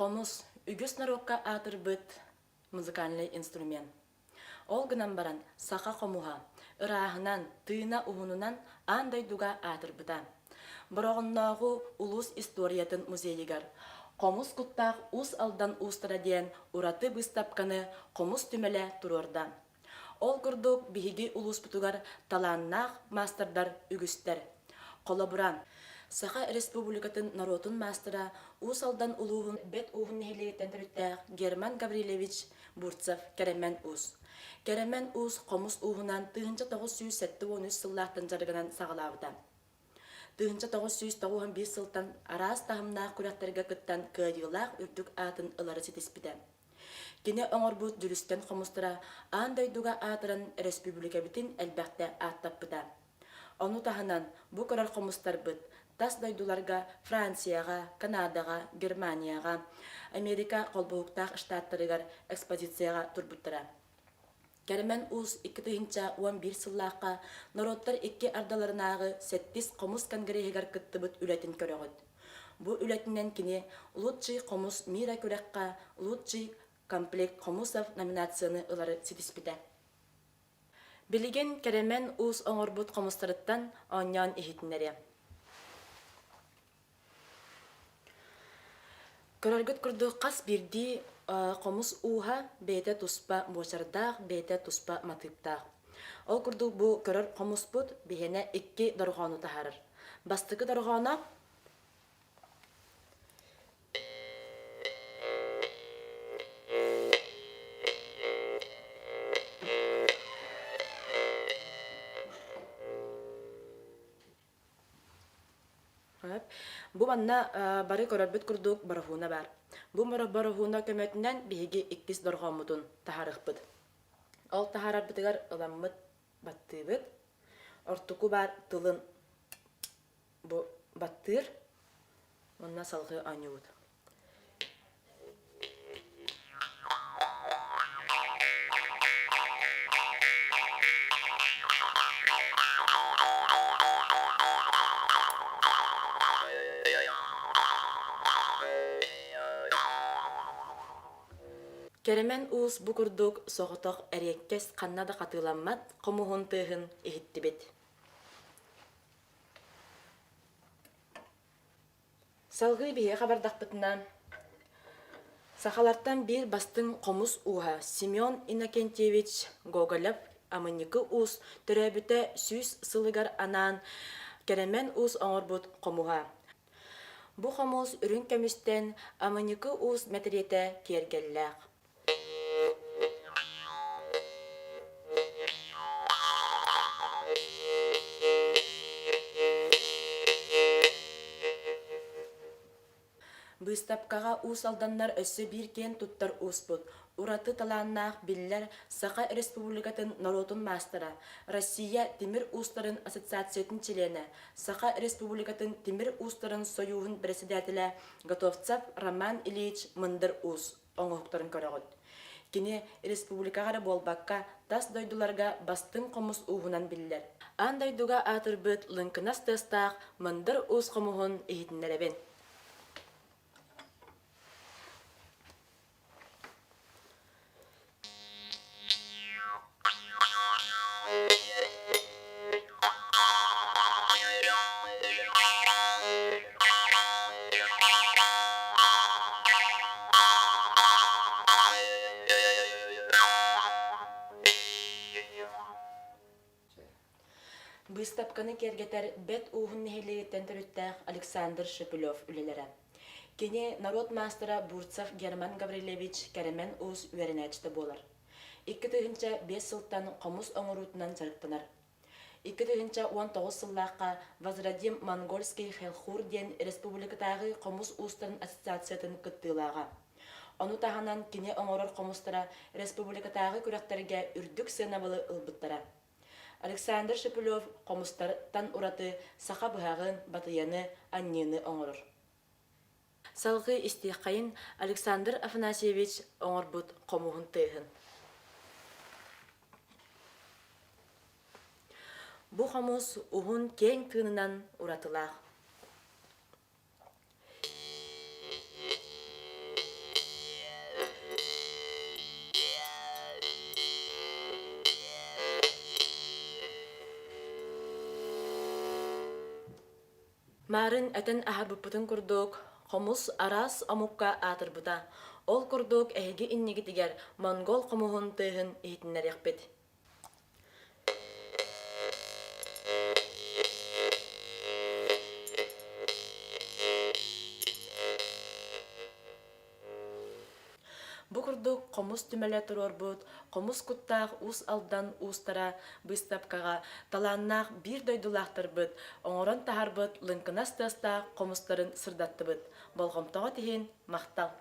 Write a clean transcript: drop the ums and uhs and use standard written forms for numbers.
Хомус үгүс норуокка аатырбыт музыкальнай инструмент. Ол гынан баран саха хомуһа ырааһынан, тыына уһунунан аан дойдуга аатырбыта. Бороҕоннооҕу улуус историятын музейыгар Хомус куттаах Уус Алдан уустара диэн ураты быыстапканы Хомус түмэлэ туруорда. Ол курдук биһиги улууспутугар талааннаах маастардар үгүстэр. Холобура, Саха Республикатын норуотун маастара Уус Алдан улууһун Бэт Ууһун нэһилиэгиттэн төрүттээх Герман Гаврильевич Бурцев Кэрэмэн Уус. Кэрэмэн Уус хомус ууһунан 1973 сыллаахтан дьарыгынан саҕалаабыта. 1991 сылтан араас таһымнаах күрэхтэргэ кыттан кыайыылаах үрдүк аатын ылары ситиспитэ. Кини оҥорбут дьүрүстэн хомустара аан дойдуга аатыран өрөспүүбүлүкэбитин элбэхтэ ааттаппыта. Ону таһынан бу көрөр хомустарбыт тас дойдуларга Францияҕа, Канадаҕа, Германияҕа, Америка холбоһуктаах штаттарыгар экспозицияҕа турбуттара. Кэрэмэн Уус 2011 сыллаахха норуоттар икки ардыларынааҕы сэттис хомус конгреһыгар кыттыбыт үлэтин көрөҕүт. Бу үлэтинэн кини «Лучший хомус мира» күрэххэ «Лучший комплект хомусов» номинацияны ылары ситиспитэ. Билигин Кэрэмэн Уус оҥорбут хомустарыттан оонньоон иһитиннэриэ. Көрөргүт курдук хас биирдии хомус ууһа бэйэтэ туспа буочардаах, бэйэтэ туспа матыыптаах. Ол курдук бу көрөр хомуспут биһиэнэ икки дорҕоону таһаарар. Бастакы дорҕооно Бу манна бары көрөрбүт курдук бороһууна баар. Бу бороһууна көмөтүнэн биһиги иккис дорҕооммутун таһаарыахпыт. Ол таһаарарбытыгар ыламмыт баттыыбыт. Ортоку баар тылын бу баттыыр. Уонна салҕыы оонньуубут. Кэрэмэн Уус бу курдук соҕотох эриэккэс ханна да хатыламмат хомуһун тыаһын иһиттибит. Салгыы биһиэхэ бардахпытына, сахалартан биир бастыҥ хомус ууһа Семен Иннокентьевич Гоголев Амынньыкы Уус төрөөбүтэ 100 сылыгар анаан Кэрэмэн Уус оҥорбут хомуһа. Бу хомус үрүҥ көмүстэн Амынньыкы Уус мэтириэтэ киэргэллээх. Быыстапкаҕа Уус Алданнар өссө биир киэн туттар ууспут, ураты талааннаах биллэр Саха Республикатын норуотун маастара, Россия тимир уустарын ассоциациятын чилиэнэ, Саха Республикатын тимир уустарын сойууһун бэрэссэдээтэлэ Готовцев Роман Ильич Мындыр Уус оҥоһуктарын көрөҕүт. Кини республикаҕа эрэ буолбакка, тас дойдуларга бастыҥ хомус ууһунан биллэр. Аан дойдуга аатырбыт лыҥкынас тыастаах мындыр уус хомуһун иһитиннэрэбин. Быыстапканы киэргэтэр Бэт Ууһун нэһилиэгиттэн төрүттээх Александр Шепелев үлэлэрэ. Кини норуот маастара Бурцев Герман Гаврильевич Кэрэмэн Уус үөрэнээччитэ буолар. 2005 сылтан хомус оҥоруутунан дьарыктанар. 2019 сыллаахха Возродим монгольский хелхур диэн республикатааҕы хомус уустарын ассоциациятын кыттыылааҕа. Ону таһынан кини оҥорор хомустара республикатааҕы күрэхтэргэ үрдүк сыанабылы ылбыттара. Александр Шепелев хомустартан ураты саха быһаҕын, батыйаны, анньыыны оҥорор. Салгыы истиэххэйин Александр Афанасьевич оҥорбут хомуһун тыаһын. Бу хомус уһун киэҥ тыынынан уратылаах. Маарын этэн аһарбыппытын курдук, хомус араас омукка аатырбыта. Ол курдук эһиги иннигитигэр монгол хомуһун тыаһын иһитиннэриэхпит. Бу курдук хомус түмэлэ туруорбут хомус куттаах Уус Алдан уустара быыстапкаҕа талааннаах биир дойдулаахтарбыт оҥорон таһаарбыт лыҥкынас тыастаах хомустарын сырдаттыбыт. Болҕомтоҕут иһин махтал!